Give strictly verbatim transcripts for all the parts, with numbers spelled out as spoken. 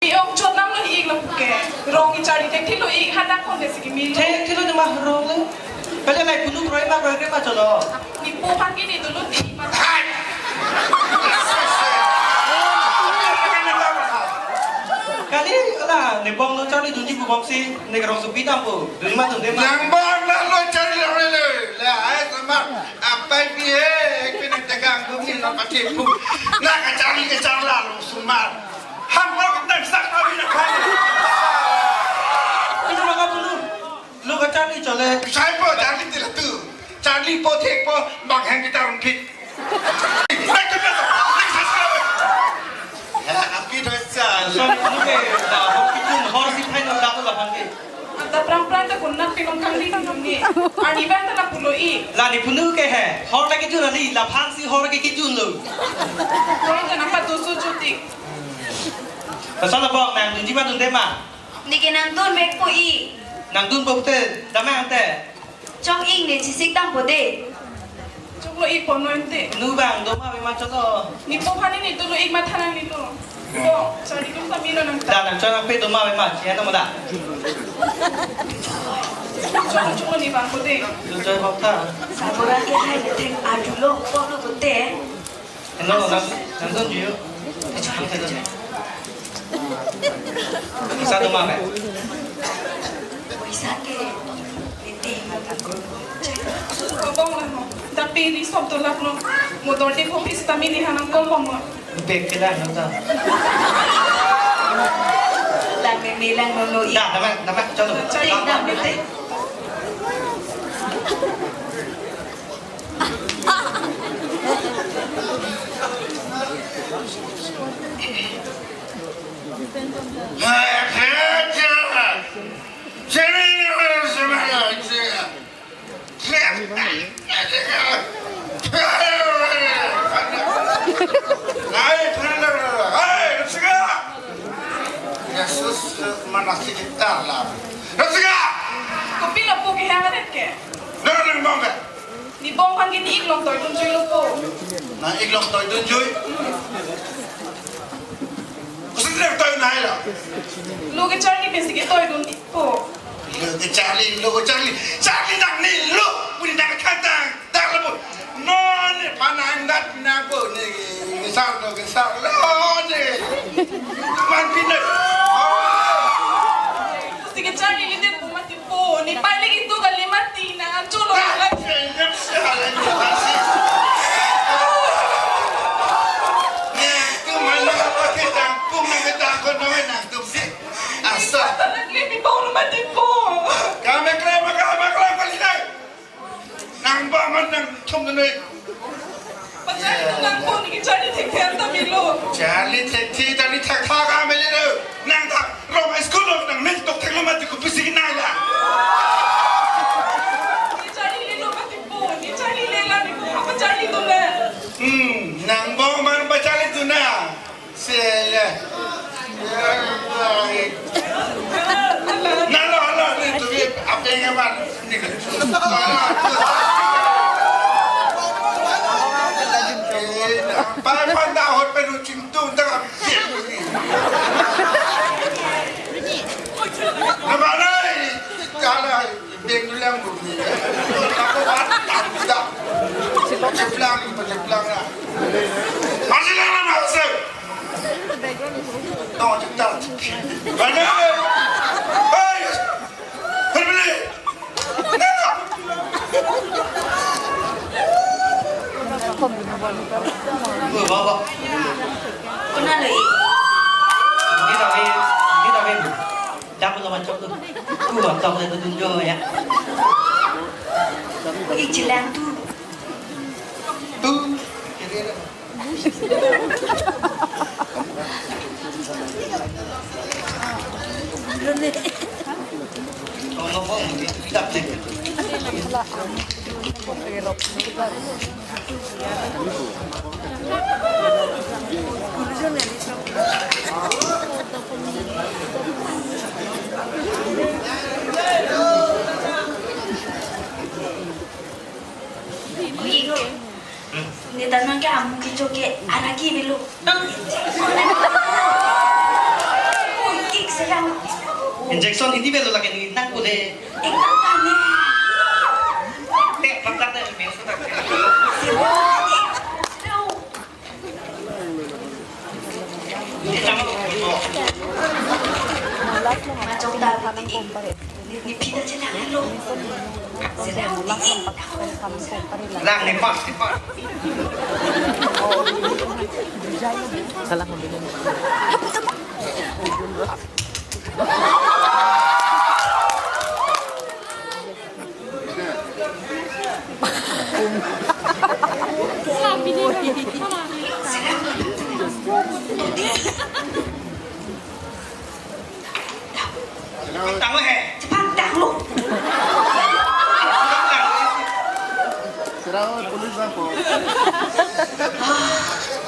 Ong chot namlo ik lo ke. Rong kecharli thekthelo ik, hadak kon desi kimi. Thekthelo de ma rong le. Pele lai kunu kroi ma kroi kroi ma cholo. Nepo aphan ke ne dolo ti ma. Hai. Kali la ne bong lo charli dunji pu bong si ne rongsopi dampo. Dunji ma dunde ma. Nang bong la lo charli lo le. La ai sama. Apai pi he, ek pin tegang gumi na pati pu. Na kecharli kecharla lo sumar. Ham lo nang sak abi na khai. Itu maka dulu. Lo kecharli chole. Sai po charli tila tu. Charli po thek po bang hang kita rumpit. Sai tu na. Sai sa. Ya, api dosa. Sorry, lu ke, dah, hor kijun, hor si phai no dak lo bang ke. Anta prang prang ta kunat pinong kangri pinong ni. Arni bang ta na pulo ik. La ne punu ke he. Hor lagi jun ali, laphan si hor ke kijun lo. Hor ta na patu su jutik. Pasal abang nang dunji ma dunde ma. Ne ke nang dun bek po ik. Nang dun po te, damang te. Chong ik ne chisik dampo de. Choklo ik ponoi te. Nu bang doma be ma choklo. Nepo aphan ne dolo ik matha nang nilo. Ko, charli tum kami lo nang ta. Da nang choklo pe doma be ma, chian mo da. Choklo choklo ne bang ko de. Lu choi bok ta. Sabura ke hai le thek adulo poklo ko te. Hello, nang, nang dun ju. Sa doma be. Poisa ke, ete mata ko. Kobong lang mo. Tapi di som tulak no. Motor di kopi sitami ni hanang kobong mo. Bek ke lang no ta. Lang me me lang no no i. Da, dapat, dapat, chalo. Cari lang me te. Yesus manasi kita lah. Rasika! Kopi lapu ke hangaret ke? Nang nang bong ke? Ne bong aphan ke ne ik long toidun jui lo po. Nang ik long toidun jui? Kusi nang toi nai lo. Lo kecharli pensi ke toidun ik po. Lo kecharli, lo kecharli. Charli nang ne lo. Puni nang kantang. Dak lo po. No ne panang dat nang po ne. Kesar lo, kesar lo ne. Man pinai. Kusi kecharli ne po mati. Po, ne pai lagi tu kali mati na, cholo lagi. Asa. Tanak le pi bong mati po. Kame kre, ma kame kre, kali dai. Nang ba man nang thum ne. Pacharli tu nang po ne kecharli thekthe ta melo. Charli thekthe, charli thakthak amele lo. Nang ta rong high school lo nang mek tok thek lo mati kopisi nai la. Kecharli le lo mati po, kecharli le la ne ko pacharli tu na. Hmm, nang bong man pacharli tu na. Sele. Nalo, nalo, ni tu ni apa yang man ni. Pai panda hot pe nu chingtung ta. Na ba nai. Kala. Beng dulang bumi. Aku bat tak bisa. Paciplang, paciplang lah. Masih lama masuk. Tong cepat. Mana? Hei. Berbeli. Bapak. Kenal lagi. Ini tapi, ini tapi. Dam lo ma chok tu. Tu ba tong le tu dun jo ya. Oi, chelang tu. Tu. Ne tanang ke amu kecho ke aragi belo. Nang. Injection hini avelo lake ni nang kule. Ekdom kane. Te, bak dak te, me sudah. Machong da. Ni, ni phi ta chelang lo. Chelang. Lang ni pas, ni pas. Kalang. Tanglo he. Cepat tanglo. Serang police bang po.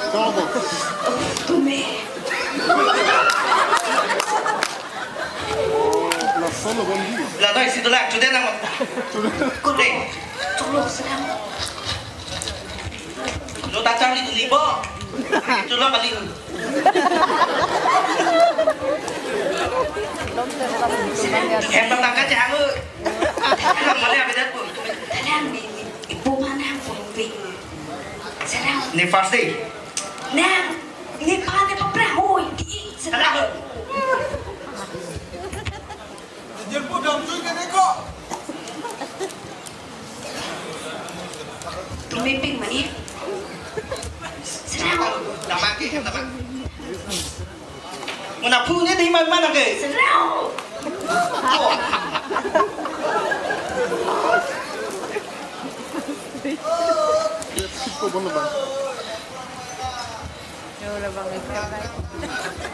Coba. Tume. Laso lo bang di. La doi si tulak, chude nang. Chude. Kode. Cholo serang. Lo ta charli tu ni bo. Chulo kali. Hem ta tangka chehang. Kamu lihat beda pun. Kadang ni, ni ibu mana pun bing. Serang. Ni first day. Nang, ni pa ni pa pra hoi di. Serang. Jemput dam cuy ke neko. Tumiping mani. Serang. Dapat ke, dapat. Muna pu ni di mana mana ke? Serang. Oh.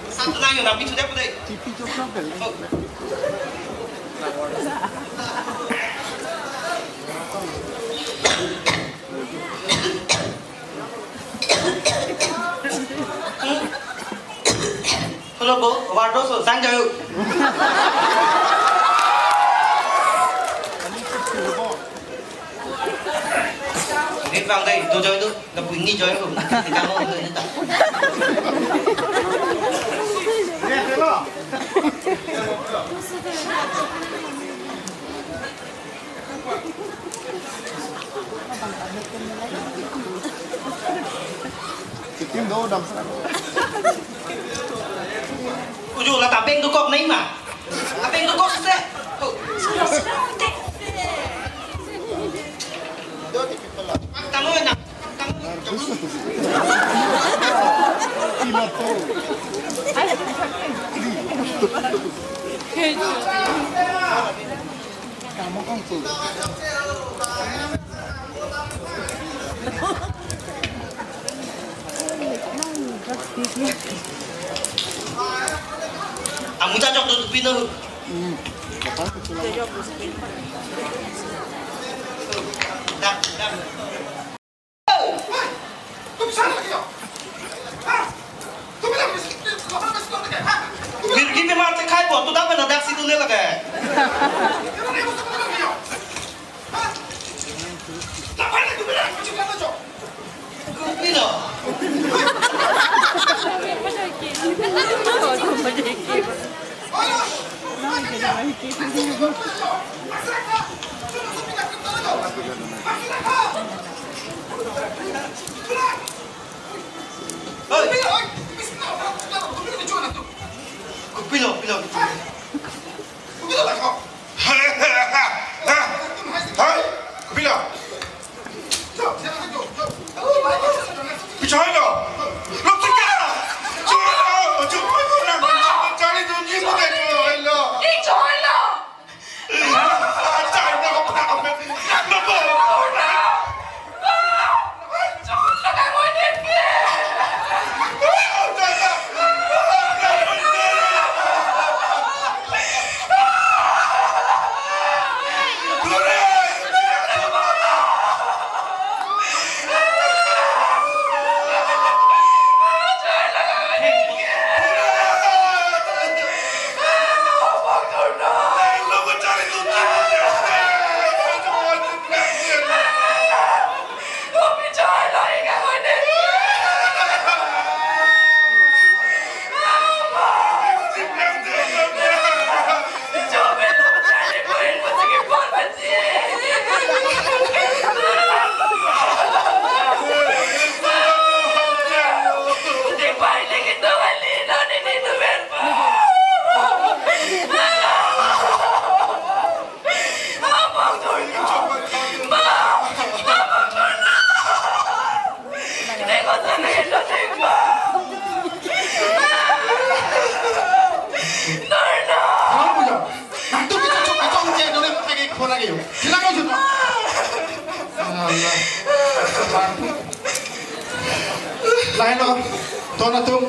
Satu na yun, napi sudah putih. T V coklat kan? Oh. Hello, bo. Wardrobe so sang jayo. Ini bang dai, do joy do, na puni joy do. Kita mau do ini tak. Chicken do dam. Uju la ta beng dukok nai ma. Ta beng dukok se. Oh. Sudah, sudah, teh. Tamu na. Tamu. Kamu kan tuh. Amu ta jok tu pino. Hmm. Apa tu? Dak, dak. Mirgi pe mate khai bo, tu dak mana dak si tu ne lage. Pilo. Oi. Pilo, pilo. Hai, pilo. Pichai lo. Lo tika. Chai lo, chai lo, chai lo, chai lo. Sila mo suno. Ala. Lahelo. Ton atum.